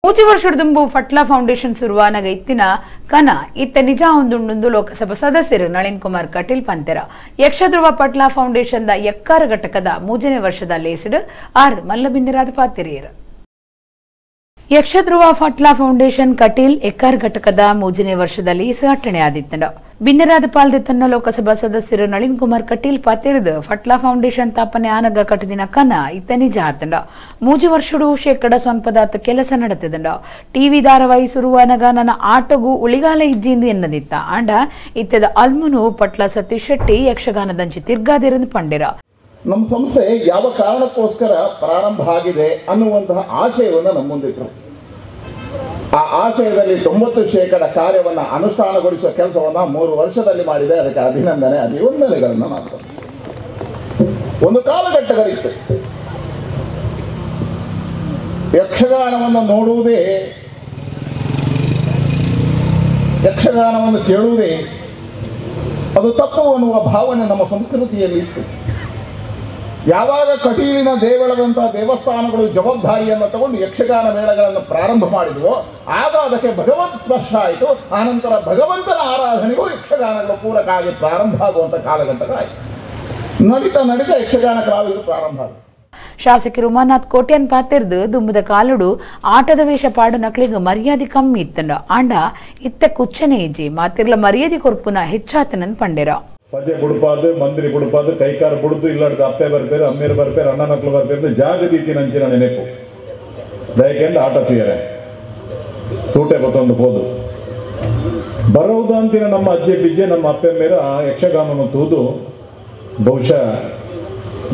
ಮೂಜಿ ವರ್ಷದ ಫಟ್ಲಾ ಫೌಂಡೇಶನ್ ಸುರುವಾನಗ ಇತ್ತಿನ ಕನ ಇತ್ತ ನಿಜ ಒಂದುಂಡು ಲೋಕಸಭಾ ಸದಸ್ಯರು ನಳಿನ್ ಕುಮಾರ್ ಕಟೀಲ್ ಪಂತೆರ. ಯಕ್ಷಧ್ರುವ ಪಟ್ಲಾ ಫೌಂಡೇಶನ್ the ಎಕ್ಕಾರ ಘಟಕದ ಮೂಜನೇ ವರ್ಷದ ಲೇಸಿಡ್ ಆರ್ ಮಲ್ಲಬಿಂದಿರಾದ ಪಾತಿರಿಯರು. ಯಕ್ಷಧ್ರುವ ಫಟ್ಲಾ ಫೌಂಡೇಶನ್ ಕಟೀಲ್ ಎಕ್ಕಾರ್ ಘಟಕದ ಮೂಜನೇ ವರ್ಷದಲ್ಲಿ ಅಟ್ಟಣೆ ಆದಿತ್ತಂಡ. ಬಿನ್ನರಾದ ಪಾಲ್ದೆತ್ತನ್ನ ಲೋಕಸಭಾ ಸದಸ್ಯರು ನಳಿನ್ ಕುಮಾರ್ ಕಟೀಲ್ ಪಾತಿರಿದು ಫಟ್ಲಾ ಫೌಂಡೇಶನ್ ತಾಪನೆ ಆನಗ ಕಟ್ಟದಿನ ಕನ ಇತ್ತ ನಿಜ ಆತಂಡ. ಮೂಜಿ ವರ್ಷಡು 0.9% ಕೆಲಸ ನಡೆತದಂಡ. ಟಿವಿ ಧಾರಾವಾಹಿ ಸುರುವಾನಗ ನನ್ನ ಆಟಗೂ ಉಳಿಗಾಲ ಇಜ್ಜಿಂದು ಎನ್ನದಿತ್ತ. ಆಂಡ ಇತ್ತದ ಅಲ್ಮುನು ಪಟ್ಲಾ ಸತೀಶ್ ಶೆಟ್ಟಿ ಯಕ್ಷಗಾನದಂಚಿ ತಿರ್ಗಾದಿರಂದು ಪಂಡಿರ. ನಮ್ಮ ಸಂಸ್ಥೆ ಯಾವ ಕಾರಣಕ್ಕೋಸ್ಕರ ಪ್ರಾರಂಭ ಆಗಿದೆ ಅನ್ನುವಂತಹ ಆಶಯವನ್ನು ನಮ್ಮ ಮುಂದಿಟ್ಟರು. ಆ ಆಶಯದಲ್ಲಿ 90% ಕಾರ್ಯವನ್ನು ಅನುಷ್ಠಾನಗೊಳಿಸುವ ಕೆಲಸವನ್ನು 3 ವರ್ಷದಲ್ಲಿ ಮಾಡಿದೆ. ಅದಕ್ಕೆ ಅಭಿನಂದನೆ, ಅಭಿವಂದನೆಗಳನ್ನು ನಾನು ಸಲ್ಲಿಸ್ತೇನೆ. ಒಂದು ಕಾಲಘಟ್ಟಗಳಿತ್ತು, ಯಕ್ಷಗಾನವನ್ನು ನೋಡುವುದೇ, ಯಕ್ಷಗಾನವನ್ನು ಕೇಳುವುದೇ ಅದು ತಪ್ಪು ಅನ್ನುವ ಭಾವನೆ ನಮ್ಮ ಸಂಸ್ಕೃತಿಯಲ್ಲಿ ಇತ್ತು. ಯಾವಾಗ ಕಟೀಲಿನ ದೇವಳದಂತಹ ದೇವಸ್ಥಾನಗಳು ಜವಾಬ್ದಾರಿಯನ್ನು ತಗೊಂಡು ಯಕ್ಷಗಾನ ಮೇಳಗಳನ್ನು ಪ್ರಾರಂಭ ಮಾಡಿದ್ವೋ ಆಗ ಅದಕ್ಕೆ ಭಗವತ್ ಸ್ಪರ್ಶ ಆಯಿತು. ಆನಂತರ ಭಗವಂತನ ಆರಾಧನೆಗೂ ಯಕ್ಷಗಾನಗಳು ಪೂರಕ ಆಗಿ ಪ್ರಾರಂಭ ಆಗುವಂಥ ಕಾಲಘಟ್ಟಗಳಾಯಿತು. ನಡೀತಾ ನಡೀತಾ ಯಕ್ಷಗಾನ ಕಲಾವಿದರು ಪ್ರಾರಂಭ ಆಯಿತು. ಶಾಸಕರು ಉಮಾನಾಥ್ ಕೋಟ್ಯಾನ್ ಪಾತಿರ್ದು ದುಂಬುದ ಕಾಲುಡು ಆಟದ ವೇಷ ಪಾಡು ನಕ್ಳಿಗೆ ಮರ್ಯಾದೆ ಕಮ್ಮಿ ಇತ್ತಂಡ. ಆಂಡ ಇತ್ತ ಕುಚ್ಚನೆ ಇಜ್ಜಿ ಮಾತಿರ್ಲ ಮರ್ಯಾದೆ ಕೊರ್ಪುನ ಹೆಚ್ಚಾತನಂದ್ ಪಂಡಿರ. ಪಜೆ ಬುಡುಪಾದು, ಮಂತ್ರಿ ಬುಡುಪಾದು, ಕೈಕಾರ ಬುಡ್ದು ಇಲ್ಲಾಡ್ದು ಅಪ್ಪೆ ಬರ್ಪೇರು, ಅಮ್ಮೇರು ಬರ್ಪೇರು, ಅಣ್ಣ ಮಕ್ಕಳು ಬರ್ಪೇರು, ಜಾಗದೀತಿ ನಂಚಿನ ನೆನಪು ದಯಕೆಂದು ಆಟ ತುಯರೆ ತೂಟೆ ಬತ್ತೊಂದು ಪೋದು ಬರೋದಂತಿನ ನಮ್ಮ ಅಜ್ಜೆ ಬಿಜ್ಜೆ ನಮ್ಮ ಅಪ್ಪೆ ಮೇರ ಯಕ್ಷಗಾನವನ್ನು ತೂದು ಬಹುಶಃ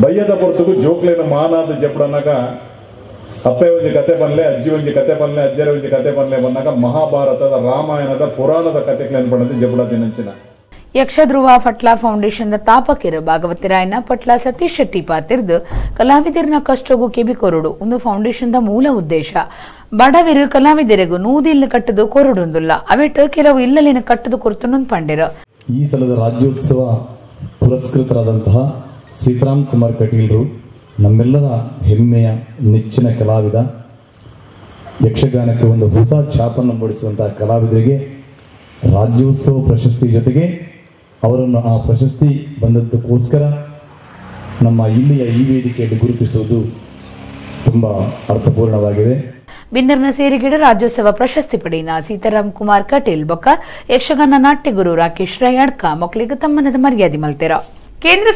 ಬಯ್ಯದ ಪೊರ್ತುಗು ಜೋಕ್ಲೇನ ಮಾನಾದ ಜಪಡನಾಗ ಅಪ್ಪೆ ಒಂಜಿ ಕತೆ ಬನ್ಲೆ, ಅಜ್ಜಿ ಒಂಜಿ ಕತೆ ಬನ್ಲೆ, ಅಜ್ಜರ ಒಂಜಿ ಕತೆ ಬನ್ಲೆ ಬಂದಾಗ ಮಹಾಭಾರತದ ರಾಮಾಯಣದ ಪುರಾಣದ ಕತೆಗಳನ್ನ ಪಡೆದು ಜಪಡದಿ ನಂಚಿನ. ಯಕ್ಷಧ್ರುವ ಫಟ್ಲಾ ಫೌಂಡೇಶನ್ the ತಾಪಕಿರು ಭಾಗವತಿರಾಯನ ಪಟ್ಲಾ ಸತೀಶ್ ಶೆಟ್ಟಿ ಪಾತಿರ್ದು ಕಲಾವಿದರನ ಕಷ್ಟಗೂ ಕೆಬಿ ಕೊರಡು ಒಂದು ಫೌಂಡೇಶನ್ the ಮೂಲ ಉದ್ದೇಶ. ಬಡವಿರು ಕಲಾವಿದರಿಗೂ ನೂದಿಲ್ಲ ಕಟ್ಟದು ಕೊರಡುಂದುಲ್ಲ, ಅವೆಟ್ ಕೆಲವು ಇಲ್ಲಲಿನ ಕಟ್ಟದು ಕೊರತುಂದು ಪಂಡಿರ. ಈ ಸಲದ ರಾಜ್ಯೋತ್ಸವ ಪುರಸ್ಕೃತರಾದಂತಹ ಸೀತಾರಾಮ್ ಕುಮಾರ್ ಕಟೀಲ್ರು ನಮ್ಮೆಲ್ಲರ ಹೆಮ್ಮೆಯ ನೆಚ್ಚಿನ ಕಲಾವಿದ, ಯಕ್ಷಗಾನಕ್ಕೆ ಒಂದು ಹೊಸ ಛಾಪನ್ನು ಮೂಡಿಸುವಂತಹ ಕಲಾವಿದರಿಗೆ ರಾಜ್ಯೋತ್ಸವ ಪ್ರಶಸ್ತಿ ಜೊತೆಗೆ ಅವರನ್ನು ಆ ಪ್ರಶಸ್ತಿ ಬಂದದ್ದಕ್ಕೋಸ್ಕರ ನಮ್ಮ ಇಲ್ಲಿಯ ಈ ವೇದಿಕೆಯಲ್ಲಿ ಗುರುತಿಸುವುದು ತುಂಬ ಅರ್ಥಪೂರ್ಣವಾಗಿದೆ. ಬಿಂದರ್ನ ಸೇರಿಗಿಡ ರಾಜ್ಯೋತ್ಸವ ಪ್ರಶಸ್ತಿ ಪಡೆಯಿನ ಸೀತಾರಾಮ್ ಕುಮಾರ್ ಕಟೀಲ್ ಬೊಕ್ಕ ಯಕ್ಷಗಾನ ನಾಟ್ಯಗುರು ರಾಕೇಶ್ ರೈ ಅಡ್ಕ ಮಕ್ಕಳಿಗೆ ತಮ್ಮನದ ಮರ್ಯಾದೆ ಮಲ್ತೆರ. ಕೇಂದ್ರ